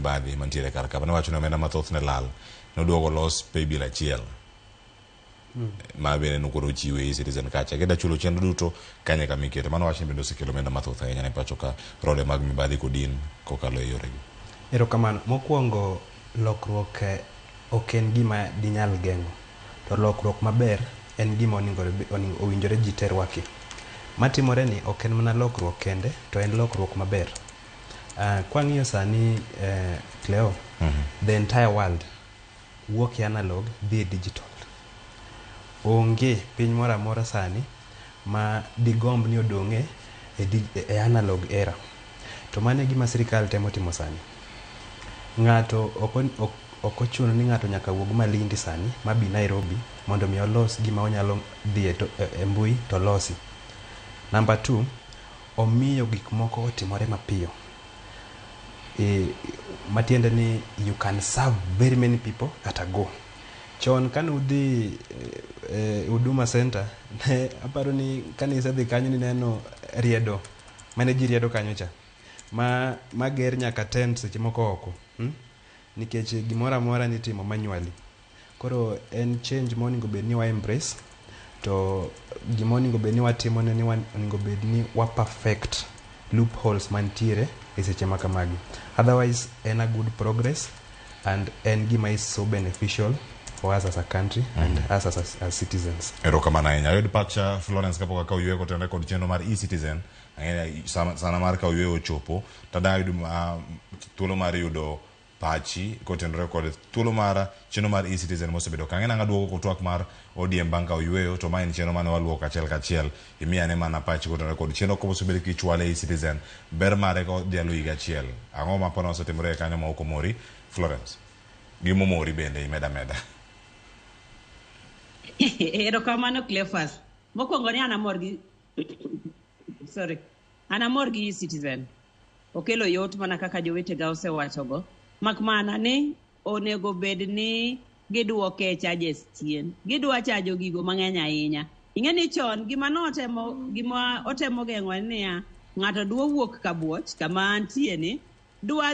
mibadhi mantiere kar ka. Nowacho ni omenda mathoth ne lal. Noduogo los paybill achiel. Ma bende nokoro ochiwe e-citizen kacha. Kida chulo chenro duto kanye kama ikete. Mano wach ni bende osekelo omenda mathoth ahinya ne pacho ka rode mag mibadhi kodin kokalo e yoregi. Erokamano. Mokwongo lokruok ok en gima dinyal geng'o. To lokruok maber en gima owinjore ji te rwaki. Matimore ni ok en mana lokruok kende, to en lokruok maber. Kwang'iyo sani Cleo, the entire world wuok e analog dhi e digital. Onge piny moro amora sani ma digomb ni odong' e analog era. To mano e gima sirikal temo timo sani. Ng'ato ok ochuno ni ng'ato nyaka wuog Malindi sani mabi Nairobi mondo mi olos gima onyalo dhi e mbui to losi. Number 2, omiyo gik moko otimore mapiyo. Matiende ni you can serve very many people at a go. Chon kane udhi e Huduma Center, ne aparo ni kane isedhi kanyo nineno riedo mane ji riedo kanyo cha. Ma ger nyaka tent seche moko oko. Nikech gimoro amora nitimo manually. Koro en change monego bed ni wa embrace to gima onego bed ni watimo ne ni onego bed ni wa perfect loopholes mantiere e seche ma kamagi. Otherwise en a good progress and en gima is so beneficial for us as a country and us as citizens. Erokamano ahinya. Ayud pacha Florence kapok akawo yweyo kotenore kod chenro mar e-citizen. Ang'eyo sana mar kawo yweyo ochopo. Tada ayud thuolo mar yudo pachi kotenore kod thuolo mar chenro mar e-citizen mosebedo ka. Ang'e nang'a duogo kod twak mar ODM bang' kawo yweyo to ma en chenro mane waluwo kachiel kachiel. Imiya ane mana pachi kotenore kod chenro komosebedo kichwale e-citizen. Ber mare kodhialo higa achiel. Ang'o ma pano osetimore kanyo ma ok omori? Florence. Gimomori bende imeda meda. Erokamano Cleophas. Mokwongo ni an amor gi sorry. An amor gi e-citizen. Okelo yot mana kaka jowetega osewachogo. Mak mana ni onego bed ni giduoke charges chien. Gidwa chajo gigo mang'eny ahinya. Ing'e ni chon gima notemo gima otemo geng'o en niya, ng'ato dwa wuok Kabuoch kama antie ni dwa